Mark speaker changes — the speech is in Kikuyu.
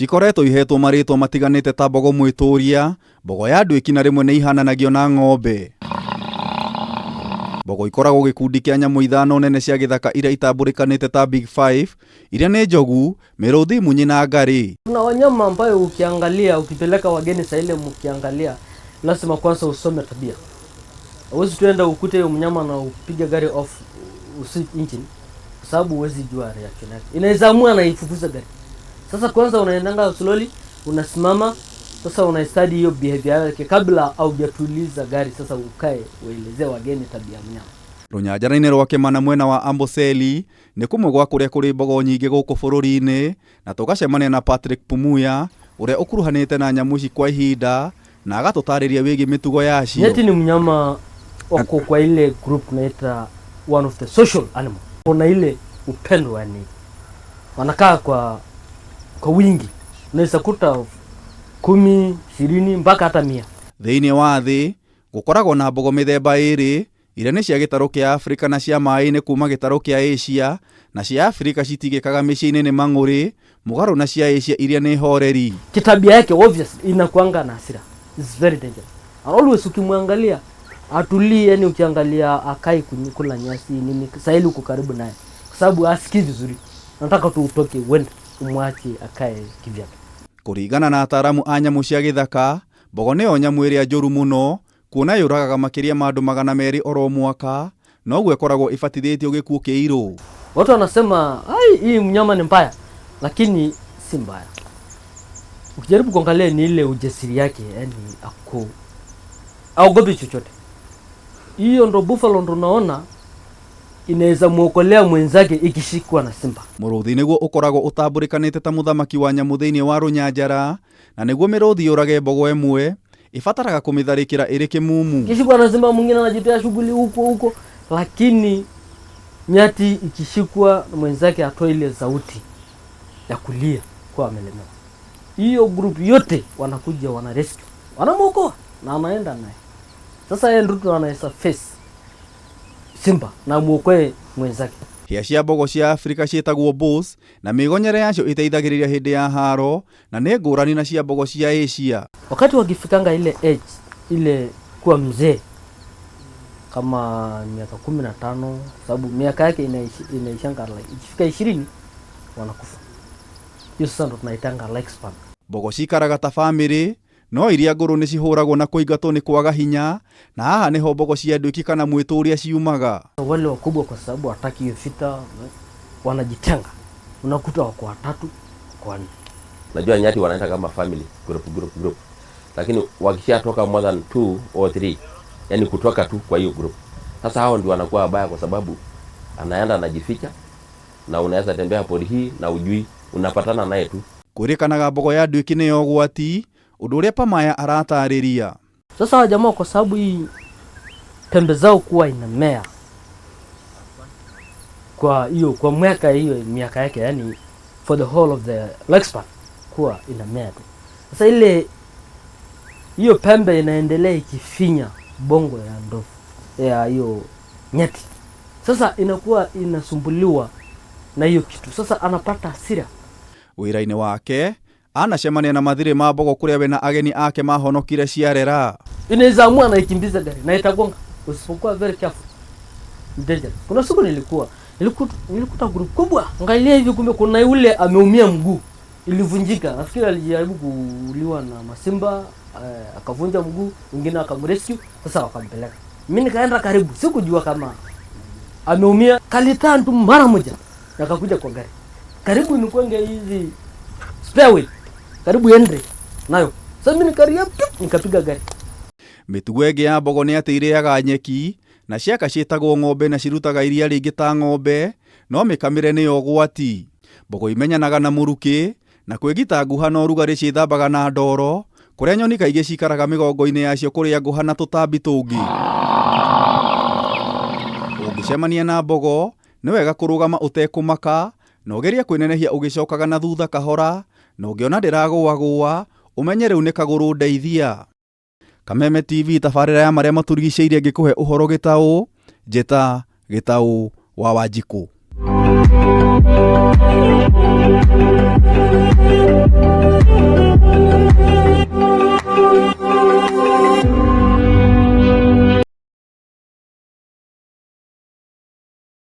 Speaker 1: Cikoretwo ihetwo marĩtwa matiganĩte ta mbogo mwĩtũria, mbogo ya nduĩki na rĩmwe nĩ ihananagio na ng'ombe. Mbogo ikoragwo gĩkundi kĩa nyamũ ithano nene cia gĩthaka iria itambũrĩkanĩte ta Big Five, iria nĩ njogu, mĩrũthi, munyi na ngarĩ.
Speaker 2: Kuna wanyama ambayo ukiangalia, ukipeleka wageni saa ile mkiangalia, lazima kwanza usome tabia. Huwezi tuenda ukute huyo mnyama na upige gari off uswitch engine, kwa sababu huwezi jua reaction yake. Inaweza amua na ifukuze gari. Sasa kwanza unaendanga slowly, unasimama, sasa una study hiyo behavior yake kabla haujatuliza gari. Sasa ukae uelezee wageni tabia ya mnyama.
Speaker 1: Rũnyanjara-inĩ rwa Kĩmana mwena wa Amboseli nĩ kũmwe gwa kũrĩa kũrĩ mbogo nyingĩ gũkũ bũrũri-inĩ, na tũgacemania na Patrick Pumuya ũrĩa ũkuruhanĩte na nyamũ ici kwa ihinda na agatũtarĩria wĩgiĩ mĩtugo yacio.
Speaker 2: Nyati ni mnyama wako kwa ile group tunaita one of the social animal. Kuna ile upendo, yani wanakaa kwa wingi, unaweza kuta 10, 20 mpaka hata 100.
Speaker 1: Thĩinĩ wa thĩ gũkoragwo na mbogo mĩthemba ĩrĩ, iria nĩ cia gĩtarũ kĩa Afrika na cia maĩ-inĩ kuma gĩtarũ kĩa Asia, na cia Afrika citigĩkaga mĩciĩ-inĩ nĩ mang'ũrĩ, mũgarũ na cia Asia iria nĩ horeri.
Speaker 2: Kitabia yake obvious inakuanga na hasira. It's very dangerous. And always ukimwangalia atulii, yani ukiangalia akai kula nyasi nini, sahili uko karibu naye, kwa sababu hasikii vizuri. Nataka tu utoke uende umwache akae kivyake.
Speaker 1: Kũringana na ataaramu a nyamũ cia gĩthaka, mbogo nĩyo nyamũ ĩrĩa njũru mũno, kuona yũragaga makĩria ma andũ 200 oro mwaka, noguo ĩkoragwo ĩbatithĩtio gĩkuũ kĩirũ.
Speaker 2: Watu wanasema ai, hii mnyama ni mbaya, lakini si mbaya. Ukijaribu kuangalia ni ile ujasiri yake, yani ako aogopi chochote. Hiyo ndo buffalo ndo naona inaweza muokolea mwenzake ikishikwa na simba.
Speaker 1: Mũrũthi nĩguo ũkoragwo ũtambũrĩkanĩte ta mũthamaki wa nyamũ thĩinĩ wa rũnyanjara, na nĩguo mĩrũthi yũrage mbogo ĩmwe ĩbataraga kũmĩtharĩkĩra ĩrĩ kĩmumu.
Speaker 2: Ikishikwa na simba mwingine anajitia shughuli huko huko, lakini nyati ikishikwa na mwenzake atoe ile sauti ya kulia kwa amelemewa, hiyo group yote wanakuja wana rescue, wanamuokoa na anaenda naye. Sasa yeye ndio anaweza face simba na muokoe mwenzake.
Speaker 1: Hĩa cia mbogo cia Afrika ciĩtagwo bows, na mĩgonyere yacio ĩteithagĩrĩria hĩndĩ ya haro na nĩ ngũrani na cia mbogo cia Asia.
Speaker 2: Wakati wakifikanga ile age ile kuwa mzee kama miaka 15, sababu miaka yake inaishanga like ikifika 20 wanakufa. Hiyo sasa ndo tunaitanga lifespan.
Speaker 1: Mbogo cikaraga ta bamĩrĩ, no iria ngũrũ nĩ cihũragwo na kũingatwo nĩ kwaga hinya, na haha nĩho mbogo cia nduĩki kana mwĩtũria ciumaga.
Speaker 2: Wale wakubwa kwa sababu hataki hiyo vita, wanajitenga, unakuta wako watatu, wako wanne.
Speaker 3: Najua nyati wanaenda kama family group group group, lakini wakishatoka more than two or three, yani kutoka tu kwa hiyo group, sasa hao ndio wanakuwa wabaya, kwa sababu anaenda anajificha, na unaweza tembea pori hii na ujui, unapatana naye tu.
Speaker 1: Kwĩrĩkanaga mbogo ya nduĩki nĩyo ũgwati, ũndũ ũrĩa Pamaya aratarĩria.
Speaker 2: Sasa hawa jamaa kwa sababu hii pembe zao kuwa inamea kwa hiyo kwa miaka hiyo miaka yake, yani for the whole of the lifespan kuwa inamea tu. Sasa ile hiyo pembe inaendelea ikifinya bongo ya ndovu ya hiyo nyati, sasa inakuwa inasumbuliwa na hiyo kitu, sasa anapata hasira.
Speaker 1: Wĩra-inĩ wake anacemania na mathirĩ ma mbogo kũrĩa we na ageni ake mahonokire ciarera.
Speaker 2: Inaweza amua na ikimbiza gari na itagonga usipokuwa very careful. Ni dangerous. Kuna siku nilikuta group kubwa, angalia hivi, kumbe kuna yule ameumia mguu, ilivunjika. Nafikiri alijaribu kuuliwa na masimba, akavunja mguu, wengine akamrescue, sasa wakampeleka. Mimi nikaenda karibu, sikujua kama ameumia, kalitaa tu mara moja nakakuja kwa gari. Karibu nikwenge hizi spare wheel, karibu ende nayo. Sasa mimi nikaria nikapiga gari.
Speaker 1: Mĩtugo ĩngĩ ya mbogo nĩ atĩ irĩaga nyeki na ciaka ciĩtagwo ng'ombe na cirutaga iria rĩingĩ ta ng'ombe, no mĩkamĩre nĩyo ũgwati. Mbogo imenyanaga na mũrukĩ na kwĩgita nguha na ũrugarĩ ciĩthambaga na ndoro, kũrĩa nyoni kaingĩ cikaraga mĩgongo-inĩ yacio kũrĩa ngũha na tũtambi tũngĩ. Ũngĩcemania na mbogo nĩ wega kũrũgama ũtekũmaka na ũgerie kwĩnenehia ũgĩcokaga na thutha kahora, na ũngĩona ndĩragũagũa ũmenye rĩu nĩ kagũrũ ndeithia. Kameme TV, tabarĩra ya marĩa matũrigicĩirie, ngĩkũhe ũhoro gĩtaũ njĩta Gĩtaũ wa Wanjikũ.